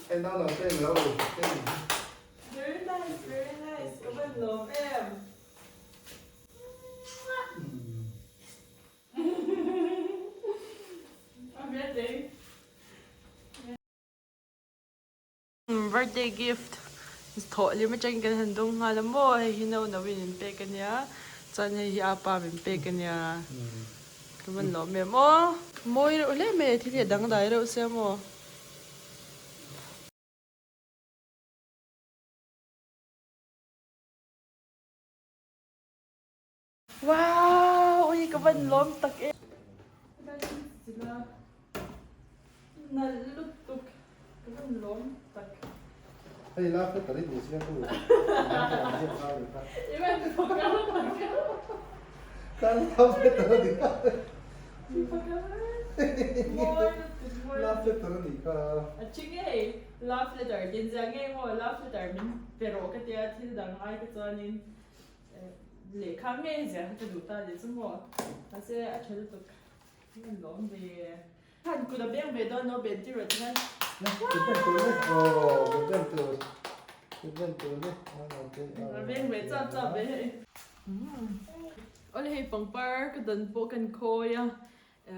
Hei nau lo te lo hei. Very nice, very nice. Ka van lawm em. Birthday gift thawh hlim atangin kan han dawng nghal a maw hei hi no no in min pek ania chuan hei hi apa min pek ania ka van lawm em aw mawi reuh hle mai a thil hi a dangdai reuh sia maw. Wow ui ka van lawm tak em. Nalh lutuk ka van lawm tak. Hei la hre ta rit ni sia ku. I van fak a Kan la hre ta ni kha. Mawi lutuk mawi. Love letter a ni kha. A chi ngei love letter tin zia ngei maw love letter min pe rawh ka tia thil dang ai te chuanin Lehkha ngei ziah kha ka duh ta leh chu maw? Mahse a tha lutuk an lawm ve. Khan kut a beng ve dawn lo ben tir rawh ti khan. Kut ben tur le aw kut ben tur kut ben tur le A beng ve chap chap ve hei. Awle hei pangpar ka dan pawh kan khawi a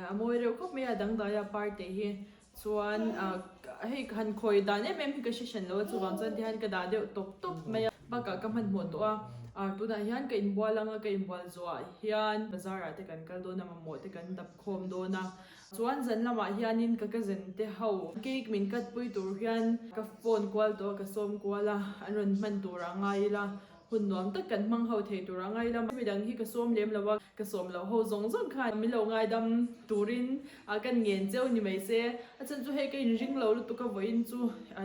a mawi reuh khawp mai a dangdai a par teh hi chuan hei ka han khawi dan em em hi ka hre hran lo a chuvang chuan tihian ka dah deuh tawp tawp mai a bakah ka hmanhmawh tawh a ah tunah hian ka inbual ang a ka inbual zawhah hian bazar ah te kan kal dawn a mamawh te kan dap khawm dawn a chuan zan lamah hianin ka cousin te ho cake min cut pui tur hian ka phone kual tawh a ka sawm kual a an rawn hman tur ah ngai ila Hun nuam tak kan hmang ho thei tur a ngai lam. Midang hi ka sawm lem lo a, ka sawm loh ho zawng zawng khan min lo ngaidam turin kan ngen cheu ni mai se. A chhan chu hei ka inring lo lutuk a vawiin chu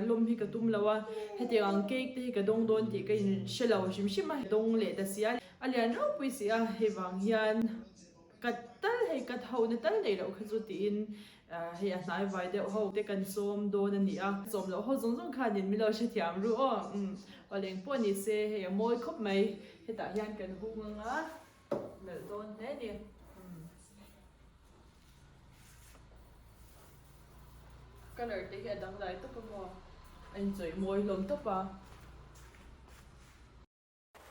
lawm hi ka tum lo a, hetiang ang cake te hi ka dawng dawn tih ka inhre lo hrim hrim a, dawng leh ta si a, a lian ropui si a, hei vang hian Kat tal hei kat ho na tal nei loh kha chu tiin hei a hnai vai deuh ho te kan sawm dawn a ni a, sawm loh ho zawng zawng khanin min lo hrethiam ru aw umm aw leng pawh ni se hei a mawi khawp mai hetah hian kan hung anga nalh dawn hle a ni umm colour te hi a dangdai tawp a maw a inchawih mawi hlawm tawp a.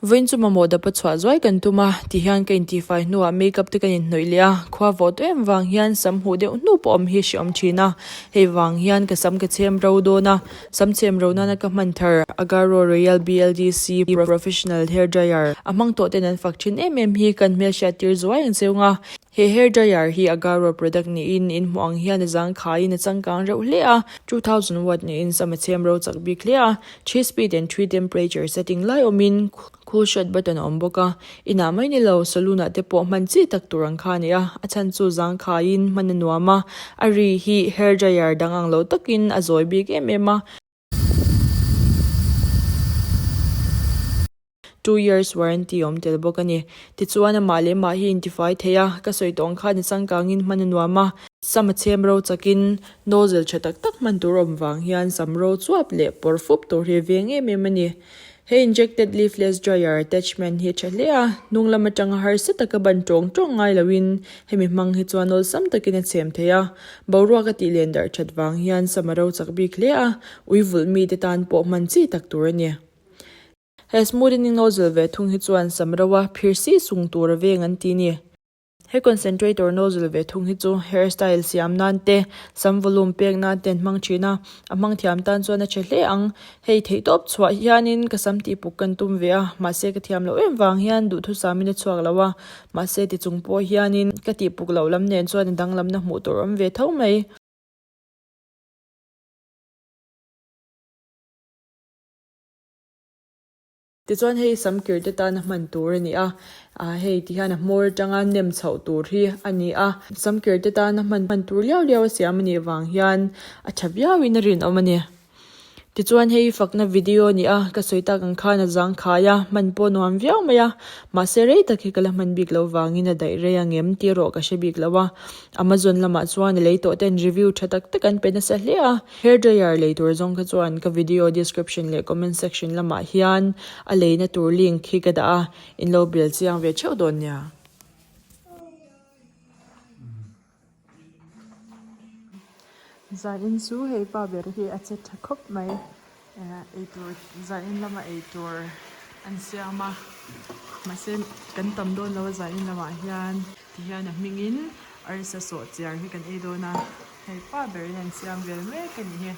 Vawiin chu mamawh dapa chhuah zuai kan tum a, ti hian ka intifai hnuah makeup te kan inhnawih leh a, khua vawh tawh em vang hian sam huh deuh hnu pawh awm hi hreawm thin a, hei vang hian ka sam ka chhem ro dawn a, sam chhem ro nana ka hman thar Agaro Royal BLDC Professional Hair Dryer a hmang tawh ten an fak thin em em hi kan hmelhriat tir zuai ang cheu nga. He hair dryer hi Agaro product niin in hmuh ang hian a zangkhaiin a changkang reuh hle a, 2000 watt niin sam a chhem ro chak bik hle a, Three speed and three temperature setting lai awmin cool shot button a awm bawk a, inah mai ni lo saloon ah te pawh hman chi tak tur ang kha a ni a, a chhan chu zangkhaiin hman a nuam a, a ri hi hair dryer dang ang lo takin a zawi bik em em a. Two years warranty awm tel bawk a ni. Tichuan amah leh mah hi intifai thei a, ka sawi tawh ang khan a changkangin hman a nuam a, sam a chhem ro chakin nozzle tha tak tak hman tur awm vang hian sam ro chuap leh pawr fup tur hi a veng em em a ni. He injected leafless dryer attachment hi a tha hle a, hnung lam atanga harsa taka ban tawng tawng ngai loin hemi hmang hi chuan awlsam takin a chhem thei a, boruak a tih len darh that vang hian sam a ro chak bik hle a, ui vulh mite tan pawh hman chi tak tur a ni. He smoothening nozzle ve thung hi chuan sam roa phir si sung tur a veng an ti ni. He concentrator nozzle ve thung hi chu hair style siam nan te, sam volume pek nan te an hmang thin a, a hmang thiam tan chuan a tha hle ang. Hei theihtawp chhuah hianin ka sam tihpuk kan tum ve a, mahse ka thiam loh em vang hian duhthusamin a chhuak lo a, mahse ti chung pawh hianin ka tihpuk loh lam nen chuan a danglamna hmuh tur awm ve tho mai. Tichuan hei sam kir te tana hman tur a ni a, ah hei ti hian a hmawr atanga nem chhoh tur hi a ni a, sam kir te tana hman hman tur liau liau a siam a nih vang hian a tha viauin a rinawm a ni. Tichuan hei fakna video a ni a, ka sawi tak ang khan a zang khai a, hman pawh nuam viau mai a, mahse rei tak hi ka la hman bik loh vangin a daih rei ang em tih erawh ka hre bik lo a, Amazon lamah chuan a lei tawh ten review tha tak tak an pe nasa hle a. Hair dryer lei tur zawng kha chuan ka video description leh comment section lamah hian a leina tur link hi ka dah a, in lo bel chiang ve theuh dawn nia. Zanin chu hei pa ber hi a che tha khawp mai eitur zanin lama eitur an siam a mahse kan tam dawn lo a zanin lamah hian tihian a hmingin arsa sawh chiar hi kan ei dawn a hei pa berin an siam vel mek a nih hi.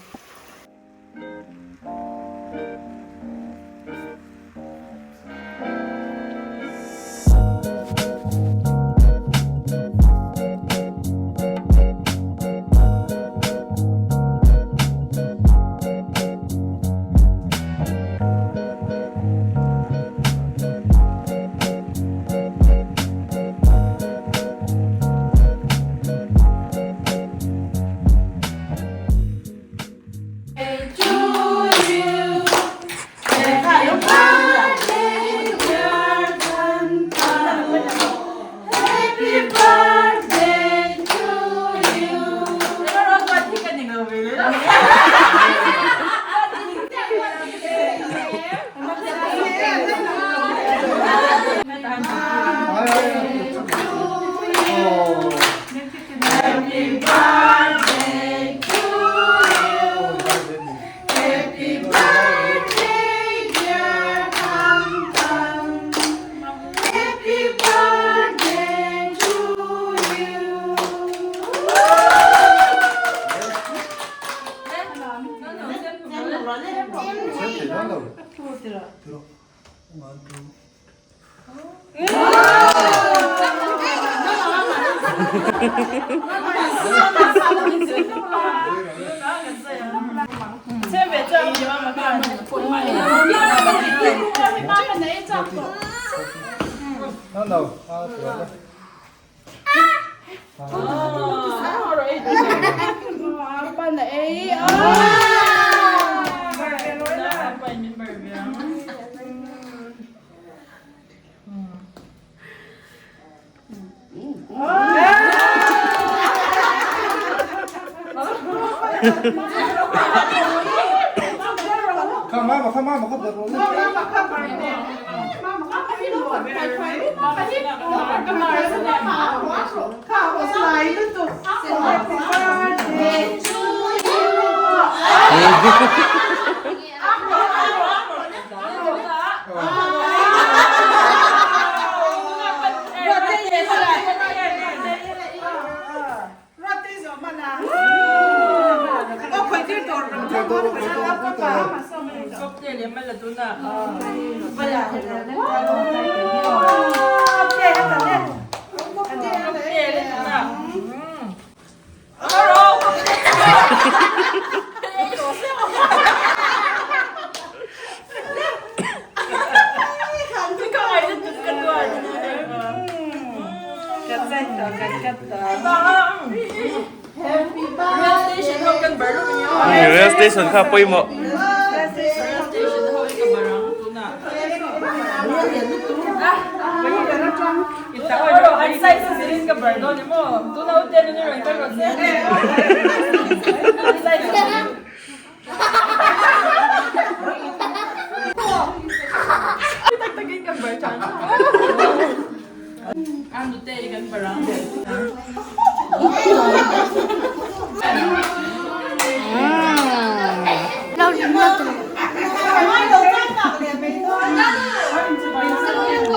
Rail station kha pawimawh.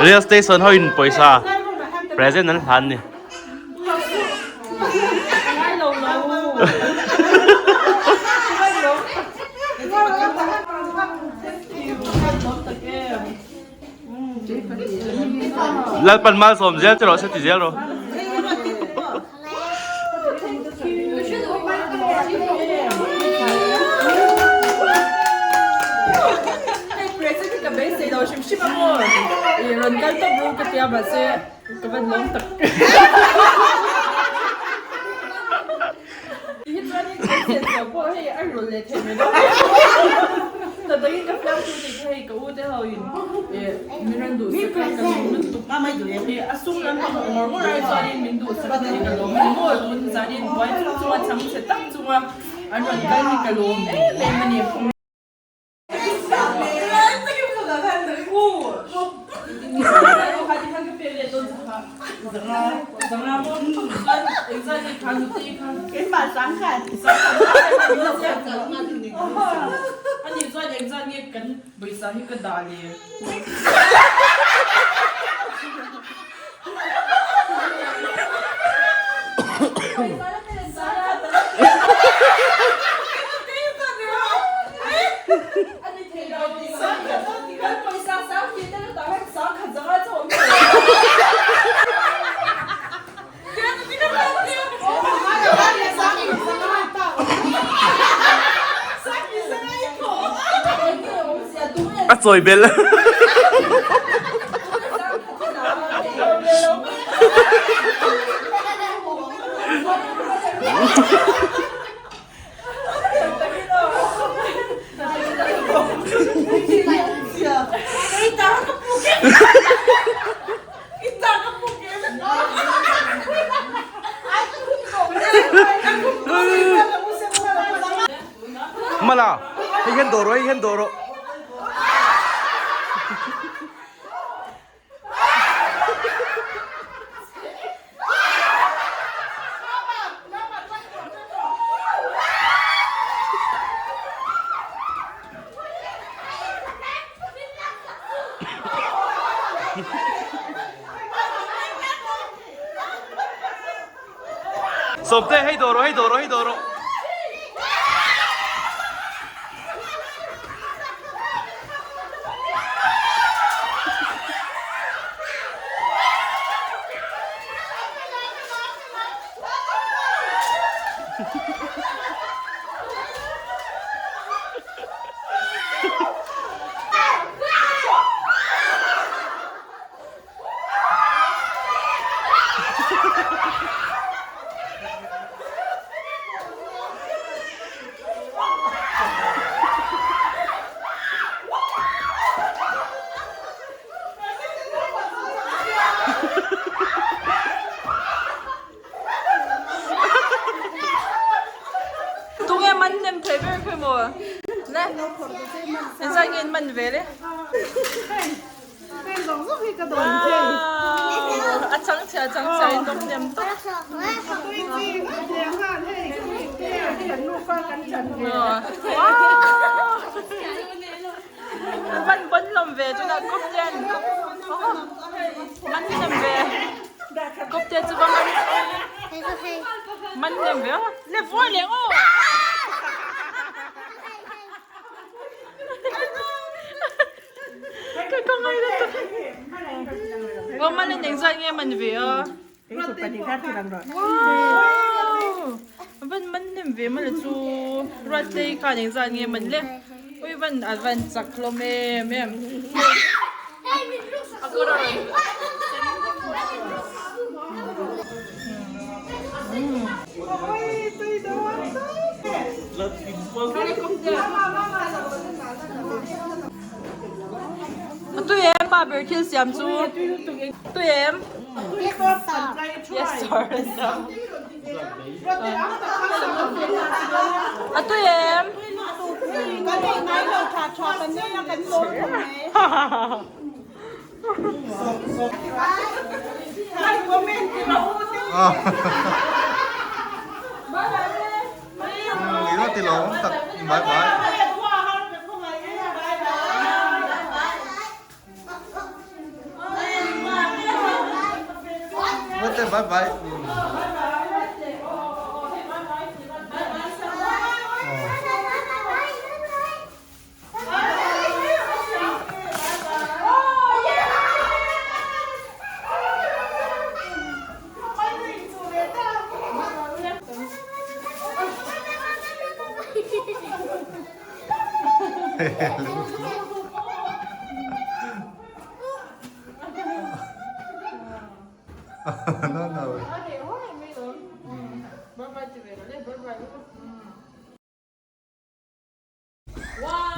Rail station ho in pawisa present an hlan ni. Lalpan malsawm zel che rawh se ti zel rawh. A chawi bel. Mala, hei hian dawh rawh, hei hian dawh rawh. Sawmte, hei dawh rawh, hei dawh rawh, hei dawh rawh. Tunge man nem thei ber khawi maw? Le engzah nge in man ve le? A chang chhia chang chhia in awm nem tawp. Van bon lawm ve tunah kawp te an man nem ve kawp te chu va man man nem ve le vuai leh aw. Ka ka ngai la tak. Aw man in engzat nge man ve a. Wow! Van man nem ve mawle chu. Ruattei khan engzat nge man le. Ui van a van chak hlawm em em. A kawr a rawn. A tui em pa ber thil siam chu tui em yes sir a tui em Bye bye.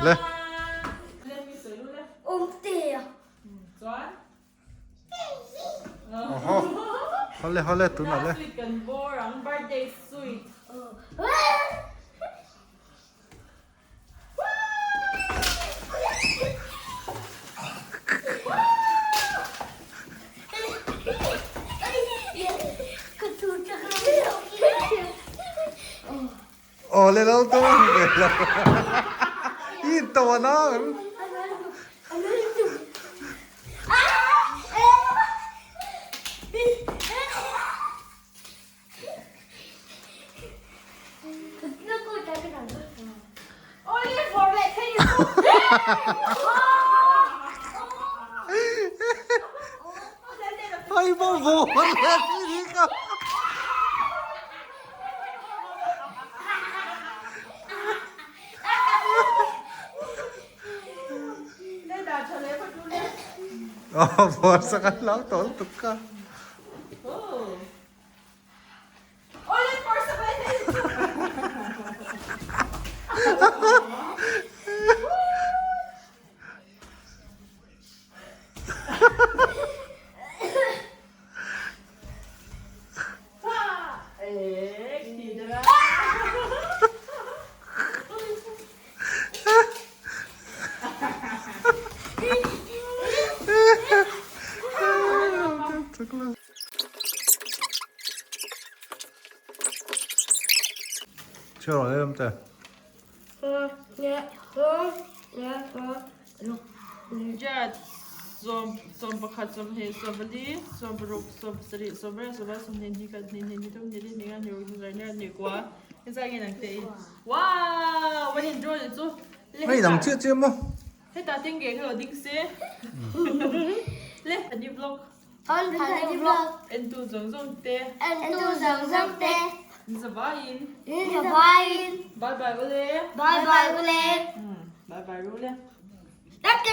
Le. Oho. Hale hale tuna le. Birthday sweet. Aw le lo to ve lo. I to na. Ai bo bo le ni ka. Oh, bor sakan lau tol tukka. Chhiar rawh leh lamte. Jet sawm 11 20 24 26 27 28 29 30 31 32 33 34 34 34 Hezai nge nang te i. Wow! Van in draw leh chu. Hei dang chiah chiah maw? Heta teng ge kha lo ding se. Le Thani vlog. Thani vlog. En tu zawng zawng te. En tu zawng zawng te. In zavaiin. In zavaiin. Bye bye ule. Bye bye ule. Bye bye ule. Thank you.